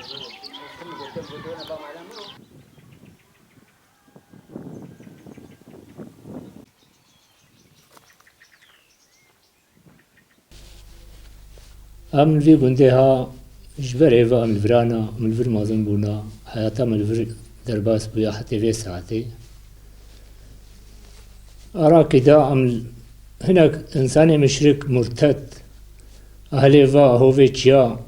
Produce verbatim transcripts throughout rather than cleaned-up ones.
Em li vî gundê ha ji ber êva em li vir ana, em li vir mezin bûna, heyata me li vir derbas bûya hetê vê saetê. Iraqê de em hinek însanê muşrik, murted, ehlê va, eho vê çiya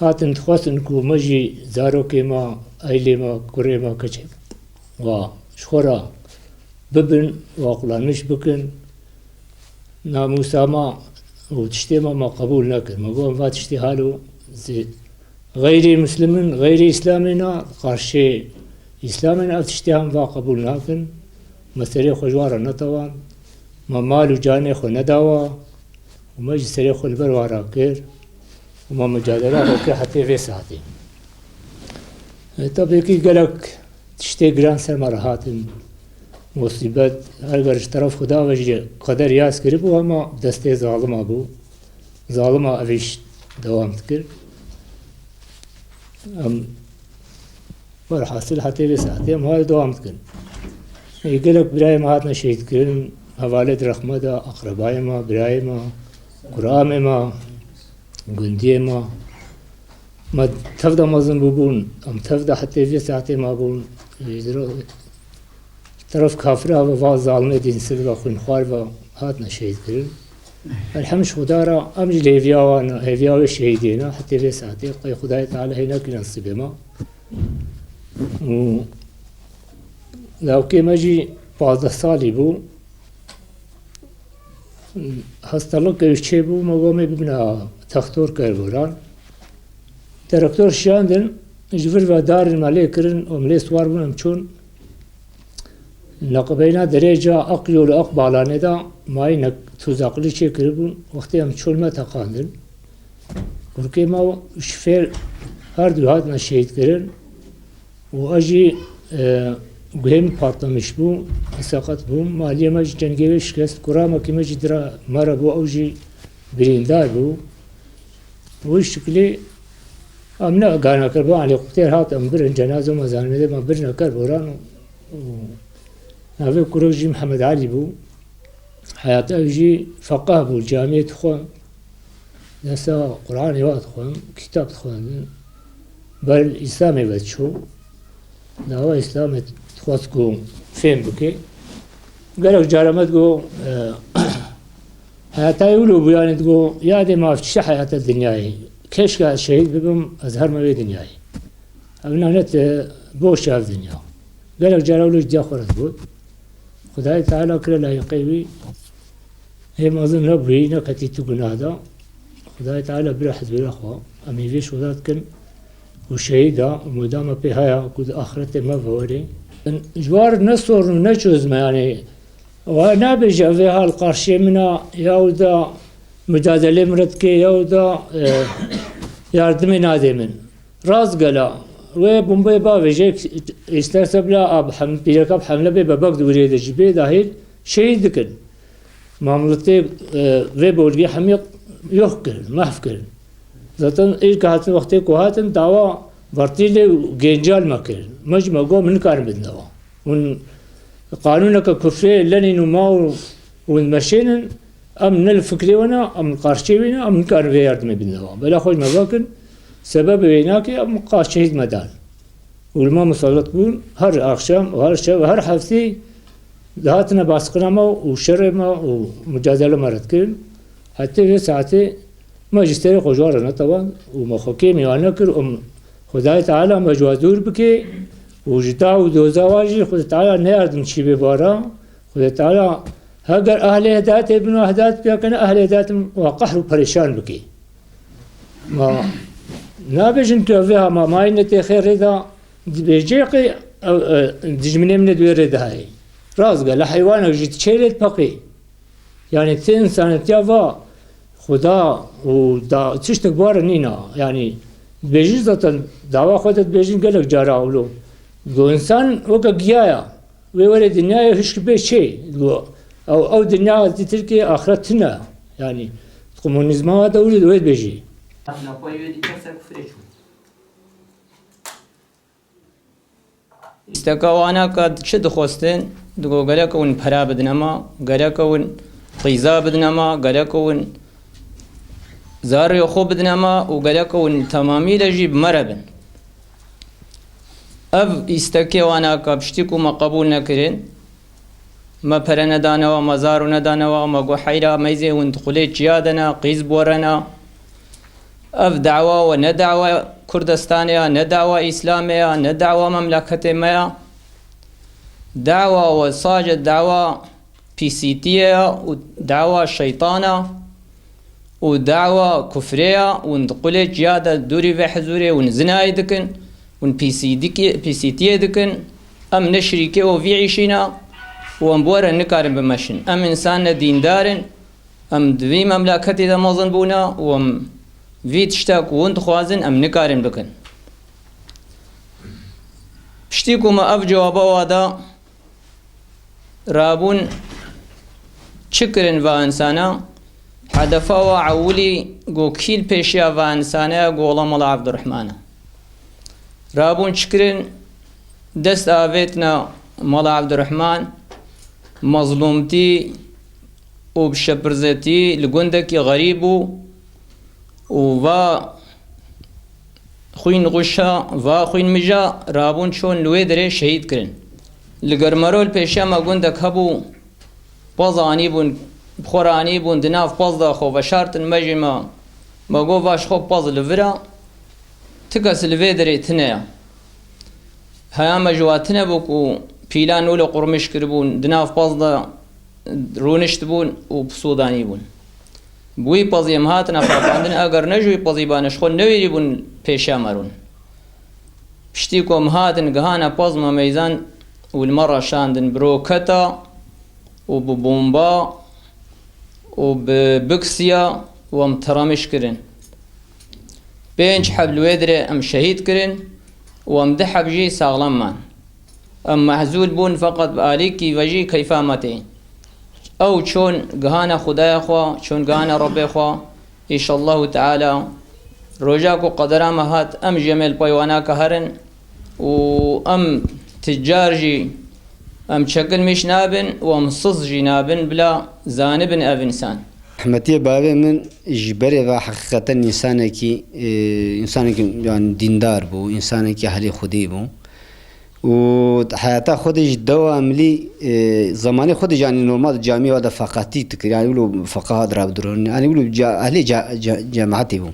hatin dixwestin ku me jî zarokê me, eylê me, kurê me, keçê wa ji xwe re bibin, wa qulanmiş bikin. Namûsa me û tiştê me, me qebûl nekir. Me got, em va tiştê halo zê-, xeyrê Muslim in, xeyrê Îslamê ne, qarşê Îslamê ne, ev tiştê em va qebûl nakin. Me serê xwe ji wan re netewan. Me mal û canê xwe neda wa. Û me jî serê xwe li ber wan re kir. Û me mucadela xwe kir hetê vê saetê. E, tabî ki gelek tiştê giran ser me re hatin. Musîbet, her ger ji teref Xuda ve jî qeder yaz kiribû, hema destê zalima bû. Zalima ev îş dewam dikir. Em, werhasil hetê vê saetê em hal dewam dikin. Ê, gelek birayê me hatine şehîd kirin, hevalê di rexme de, aqrebayê me, birayê me, kuramê me, gundiyê me. Me tev de mezin bûbûn, em tev de hetê vê saetê mabûn. Ji teref kafira ve, va zalimê dînsiz ve, xwînxwar ve hatine şehîd kirin. Elhemd ji Xuda re, em jî li hêviya wan, hêviya wê şehîdê ne, hetê vê saetê qey Xudayê Teala hê nekî nesîbê me. Û lawkê me jî pazdeh salî bû. Hastalık ew çêbû, me got, "Me bibine textor kerboran." Direktor şiyandin, ji vir ve darên me lê kirin, em lê siwar bûn, em çûn. Neqibeyna derê ca Aqyol û Aqbalanê de mayînek tuzaqlî çêkiribûn. Wextê em çûn, me teqandin. Kurkê me û şofêr her du hatine şehîd kirin. Û ez jî, e, guhê min patlamiş bû, seqet bûm. Maliyê me jî cengê wê şikest. Kuramekî me jî dira me re bû, ew jî birîndar bû. Wî şiklî em ne gana kerboran, helîkopter hat, em birin, cenaze me zanî me birine kerboran û, û navê kurek jî Mihemed Elî bû. Heyat ew jî feqeh bû, camiyê dixwend. Desa Quranê wa dixwend, kitap dixwendin. Ber Îslamê ve çû. Dawa Îslamê dixwest ku fêm bike. Gelek cara me digo, e, heyata wilo bû, yanî digo, "Ya dê ma çi heyata dinyayê? Keşke ez şehîd bibim, ez herme wê dinyayê." Ev ne, ne te boş ev dinya. Gelek cara wilo ji diya xwe re digot. Xudayê Teala kire layiqê wî. Hê mezin nebûyî, neketî tu gunah de. Xudayê Teala bira hizbêra xwe. Em hêvî şoda dikin ku şehîda û mûda me pê haya ku di axretê me ve werê. Ji war ne sorun û ne çözme, yanî wa nabêje ev ê hal qarşiyê min a, ya wida mucadelê min re dike, ya wida, e, yardimê nadê min. Rastgele wê bombayê bavêje, îsterse bila a bi hem-, pîreka bi hemle bê, bebek di wirê de jî bê dahil, şehîd dikin. Mamletê, e, vê bolgê hemî yox kirin, mehv kirin. Zaten ilk hatin, wextê ku hatin, dawa bertîlê û gencal me kirin. Me jî me got, "Min nikarin bidin dawa." Hûn qanûneke kufrê lenîn û ma û hûn meşênin, em ne li fikrê we ne, em li qarşiyê wî ne, em nikarin vê yardimê bidin dawa. Bela xwe ji me vekin, sebebê wê nakê, em qas şehîd me dan. Û li me musellet bûn, her axşam û her şev, her heftî dihatine basqina me û şerê me û mucadele me re dikirin. Hetê vê saetê me ji serê xwe ji wan re netewan û me xwe kêmî wan nekir û Xwedayê Teala me ji wan dûr bike û ji da û doza wan jî Xwedê Teala neyardimçî bê bi wan re. Xwedê Teala heger ehlê hidayetê bin û hidayet pê kene, ehlê hidayet wa qehr û perêşan bike. Ma nabêjin tu ev ê hema mayî ne tê xêrê de dibêjê qê, e, e, dijminê min ê di wê rê de heyê. Rastgele heywanek jî diçê lê dipeqê. Yanî ti însanetiya va Xuda û da, tiştek bi wan re nîna. Yanî dibêjin zaten dawa xwe de dibêjin gelek cara wilo. Go însan weke giya ya. Wê were dinyayê hişk bê çê. Go ew, ew dinya dîtir ki axiret tune. Yanî komunîzma de wê, wê dibêjî. Napoyê wê dîtir ser kufrê çû. Îsteka wana ka çi dixwestin, digo gereke hûn pera bidine ma, gereke hûn qîza bidine ma, gereke hûn zarê xwe bidine ma û gereke hûn temamî le jî bi me re bin. Ev îstekê wana ka piştî ku me qebûl nekirin, me pere nedane wa, me zaro nedane wa, me got heyra meyzê hûn di xulê çiya de ne, qîz borena. Ev dawa we ne dawa Kurdistanê ya, ne dawa Îslamê ya, ne dawa memleketê me ya. Dawa we sace dawa pîsîtiyê ya û dawa şeytana û dawa kufrê ya. Hûn di qulê çiya de dûrî vê hizûrê hûn zinayê dikin, hûn pîsîdikê-, pîsîtiyê dikin. Em ne şirîkê û vî îşî ne û em bi we re nikarin bimeşin. Em însan ne dîndar in. Em di vî memleketê de mezin bûne û em vî tişta ku hûn dixwazin, em nikarin bikin. Piştî ku me ev cewaba wa da, rabûn çi kirin va insana? Hedefa wa ewilî ku kî li pêşiya va insane ye, ku wela Mela Evdirehman e. Rabûn çi kirin? Dest avêtine Mela Evdirehman, mezlûmtî û bi şepirzetî li gundekî xerîb bû û va xwîn xwişa, va xwîn mija, rabûn çûn li wê derê şehîd kirin. Li Germero li pêşiya me gundek hebû, pez anîbûn, bi xwe re anîbûn, di nav pez de xwe veşartin, me jî me, me got, va ji xwe pez li vir e, ti kes li vê derê tune ye. Heya me ji wa tune bû ku pîlan wilo qurmiş kiribûn, di nav pez de rûniştibûn û pisodanî bûn. Bi wî pezî em hatine xapandin, eger ne ji wî pezî bane, ji xwe newêrî bûn pêşiya me rûn. Piştî ku em hatin, gihane pez me meyzand û li me re şandin bi roketa û bi bomba û bi biksiya û em teramîş kirin. Pênc heb li wê dirê em şehîd kirin û em du heb jî saxlem man. Em mehzûl bûn, feqet bi alîkî ve jî keyfa me tê. Ew çûn gihane Xwedaya xwe, çûn gihane Rebbê xwe. Înşallahu Teala roja ku qedera me hat, em jî em ê li pey wana ke herin û em ticar jî, em çekilmîş nabin û em siz jî nabin, bila zanibin ev însan. Rehmetiyê bavê min ji berê ve heqîqeten însanekî, e, însanekî, yani dîndar bû, însanekî ehlê Xwedê bû. Û heyata xwe de jî dewamlî, e, zemanê xwe de jî, yani normal camî wa de feqatî dikir, yani wilo feqaha de rabdurun, yani wilo ca-, ehlê ca-, ca-, cemaetê bû.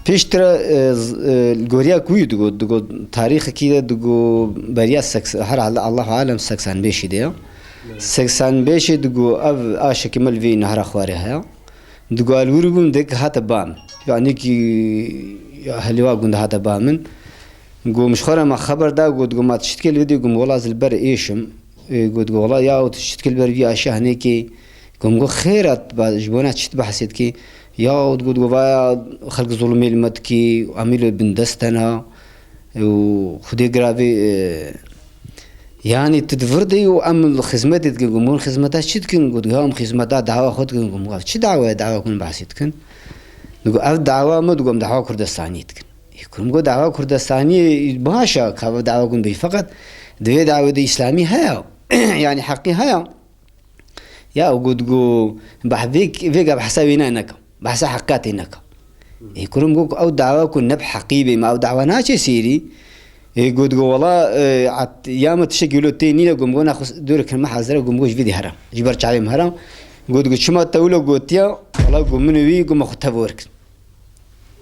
Piştre, e, z-, e, goriya ku wî digot, digot tarîxekî de digot beriya seks-, her hal-, Allahu alem seksen beşî de ya. Seksen beşê digot ev aşekî me li vê nehra xwarê heye. Digot li wir bûm dek hate ba min. Yani ki heliwa gund hate ba min. Got min ji xwe re me xeber da, got, got ma tiştkê li vir dî, got wela ez li ber êşim. E, got, got wela ya û tiştkê li ber vî aşa hinekê. Got min got xêr e, ba, ji bona çi dibehsê dikî? Ya û got, got vaya xelk zulmê li me dikî, em ê li bindest tena. Û Xwedê giravê, e, yani tu di vir de yî û em li xizmetê dikin. Got min xizmeta çi dikin? Got ya em xizmeta dawa xwe dikin. Got min çi dawa ye, dawa ku hûn behsê dikin? Digot ev dawa me, digot em dawa Kurdistaniyê dikin. Ê, kurim got dawa Kurdistaniyê baş e, ka ev dawa ku hûn bêjî, feqet di vê dawê de îslamî heye, yani heqî heye. Ya got, got, bah, vê, vê ga behsa wê ne neke. Behsa heqatê neke. Ê, kurim got, ew dawa ku ne bi heqî bê, ma ew dawa naçe sêrî. Ê, got, got, wela, e, at-, ya me tiştekî wilo tê nîne, got, got, naxwe dûr kir me hazir e, got, got, ji vî dî heram. Ji ber çavê min heram. Got, got, çima te wilo gotiya? Wela, got, min û wî, got, me xwe tevor kir.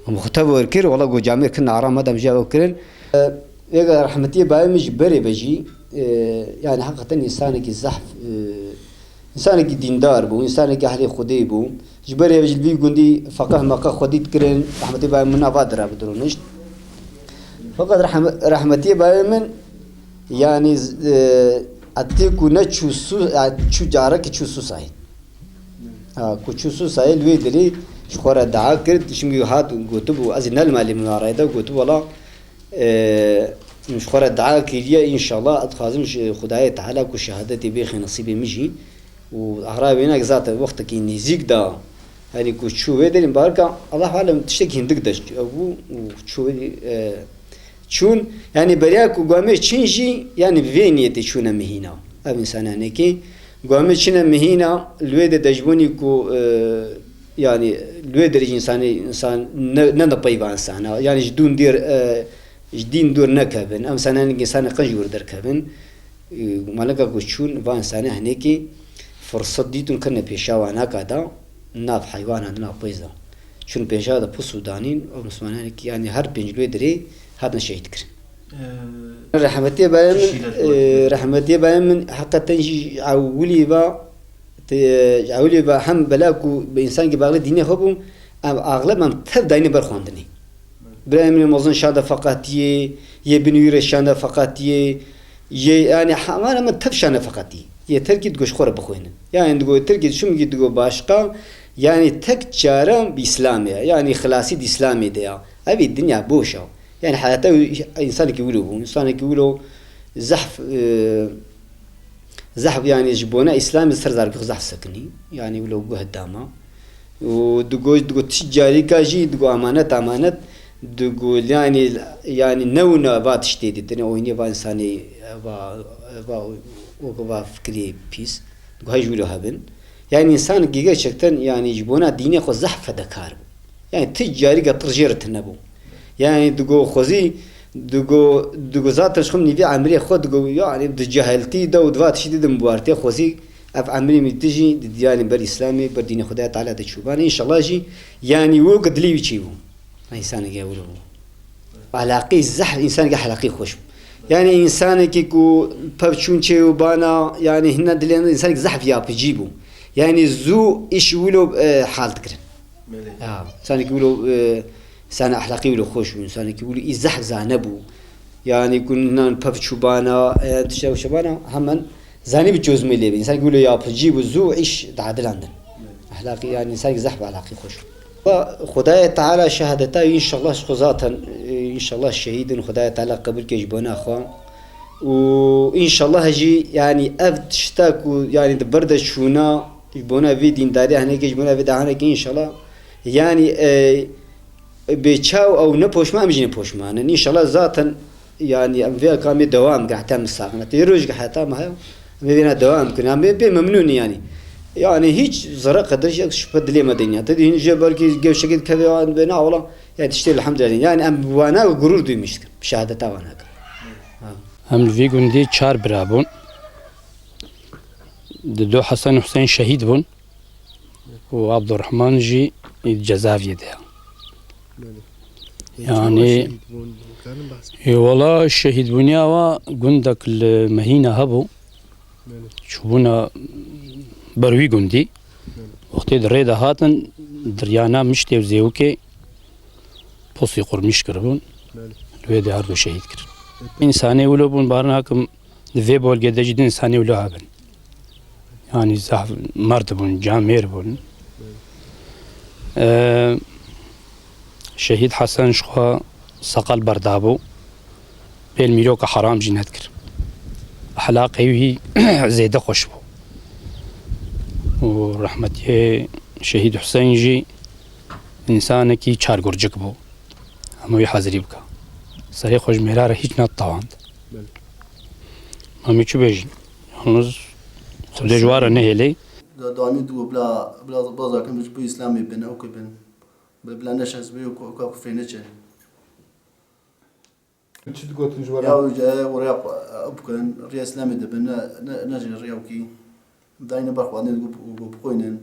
Em xwe tevor kir, wela got camêr kirin, aram adam ji ew kirin. E, vêga rehmetiyê bayê min ji berê ve jî, e, yani heqeten însanekî zehf, e, însanekî dîndar bû, însanekî ehlê Xwedê bû. Ji berê ve jî li vî gundî feqeh meqeh xwedî dikirin, rehmetiyê bayê min nava dira bi dironişt. Feqet rehm-, rehmetiyê bayê min, yani, e, etê ku ne çû Sû-, e, çû carekî çû Sûsayê. Ha, ku çû Sûsayê li wê derê ji xwe re dua kir, çimkî hat gotibû, ez ê ne li malê min arayê de gotibû, wela, e, ji xwe re dua kiriye, înşallah, ez dixwazim ji Xwedayê Teala ku şehadetê bêxê nesîbê min jî. Û ahra wênek zaten wextekî nêzîk da, herî ku çû wê derê, barka Allah alem tiştekî hindik de bû û çû wê, e, Çûn, yanî beriya ku guhemê çin jî, yanî bi vê niyetê çûne mihîna. Ev însan hinekî guhemê çine mihîna, li wê de dejbûnî ku, e, yanî li wê derê jî însanê, însan ne, ne di pey va însana. Yanî ji dûn dêr, e, ji dîn dûr nekevin. Ev însan hinekî însanê qenc wir derkevin. E, maleka ku çûn, va însanê hinekî firset dîtin kirine pêşa wanaka da, nav heywana di nav peyza. Çûn pêşa de pus û danîn, ew mislimananekî, yanî her pênc li wê derê hatin şehîd kirin. Ee, Rehmetiyê bayê min, Şîret e, rehmetiyê bayê min heqeten jî ewilî va, te, ewilî va hem bela ku bi însankî baxlê dînê xwe bû, em axleb em tev dayîne ber xwendinê. Birayê min ê mezin şanda feqatiyê, yê binî wî re şanda feqatiyê, yê, yanî, heman heman tev şanda feqatiyê. Yê terkî digo ji xwe re bixwînin. Yanî digo terkî çimkî digo başqa, yanî tek çare bi Îslamê ye. Yanî xilasî di Îslamê de ya. Evî dinya boş e. Yanî heyata wî însanekî wilo bû. Însanekî wilo zehf, e, zehf, yanî ji bona Îslamê ser zarokê xwe zehf sekinî. Yanî wilo guh dama. Û digo, digo ti carîka jî digo amanet, amanet, digo yanî, yanî newna va tiştê dîtine, oynê va însanê, va, va, weke va fikirê pîs. Digo hej wilo hebin. Yanî însan gerçekten, yanî ji bona dînê xwe zehf fedekar bû. Yanî ti carîka tir jê re tune bû. Yanî digo xwezî, digo, digo zaten ji xwe nîvî emrê xwe digo, yanî di ceheltî de û di va tiştî de min buartê xwezî ev emrê min tijî di diyanî ber Îslamê, ber dînê Xwedaya Teala de çûban. Înşallah jî, yanî wek dilê wî çêbû. Însanekî ewil bû. Elaqî zehf, însanekî elaqî xweş bû. Yanî însanekî ku pev çûn çê û bana, yanî hina dilê însanekî zehf yapicî bû. Yanî zû îş wilo, e, hal dikirin. Belê. Ya, însanekî wilo, e, însana ehlaqî wilo xweş bû, însanekî wilo î zehf zane bû. Yanî ku nan pev çûbana, e, tişta û şebana hemen zanî bi çözmê lê bî. Însanekî wilo yapicî bû, zû îş diadilandin. Belê. Ehlaqî, yanî însanekî zehf ehlaqî xweş bû. Xwedayê Teala şehadeta wî înşallah ji xwe zaten, e, înşallah şehîd in, Xwedayê Teala qebûl ke ji bona xwe. Û înşallah jî, yanî ev tişta ku, yanî di ber de çûna, ji bona vê dîndarî hinekê, ji bona vê dehanekê înşallah. Yanî, e, bê çaw ew ne poşman, em jî ne poşman in. Înşallah zaten, yanî em vê ekamê dewam ke heta min saxin. Heta rojek heta me heye, em ê vêna dewam kin. Em ê pê memnûn in yanî. Yanî hiç zerre qedir jî şüphe dilê me de nîne. Te dî hin jê belkî gewşekê dikeve, yan bê na wala, ya tiştê elhamdülillah. Yanî em wana gurur duymuş dikin. Şehadeta wana kin. Ha. Em li vî gundî çar bira bûn. Dido Hesen û Hüseyin şehîd bûn û Abdurrahman jî cezaeviyê de ye. Belê. Yanî, çawa şehîd bûn? Karin behs. Ê, wala şehîdbûniya wa gundek li Mehîna hebû. Belê. Çûbûna ber wî gundî. Belê. Wextê di rê de hatin, diryana Miştê û Zêwikê posî qurmîş kiribûn. Belê. Li wê de her du şehîd kirin. Peki. Însanê wilo bûn, bar nakim, di vê bolgê de jî din însanê wilo hebin. Yanî zaf merd bûn, camêr bûn. Ee, Şehîd Hesen ji xwe seqal berdabû. Pêl mîroka heram jî nedikir. Ehlaqê wî zêde xweş bû. Û rehmetiyê Şehîd Huseyîn jî însanekî çargurcik bû. Hemû wî hazirî bike. Serê xwe ji mêra re hîç neditewand. Belê. Em ê çi bêjin? Yalnız Xwedê ji wan re nehêlê. Da-, dawamî digo bila, bila baza kin ji bo Îslamê bin, ew ki bin. Bi-, bila neşe ez bê ku, ku, ku fê neçe. Çi digotin ji we re? Ya, e, û rêya xwe, e, bikin, rêya Îslamê de bin, ne, ne, ne jî rêya wekî. Dayîne ber xwe, ne digo, digo bixwînin.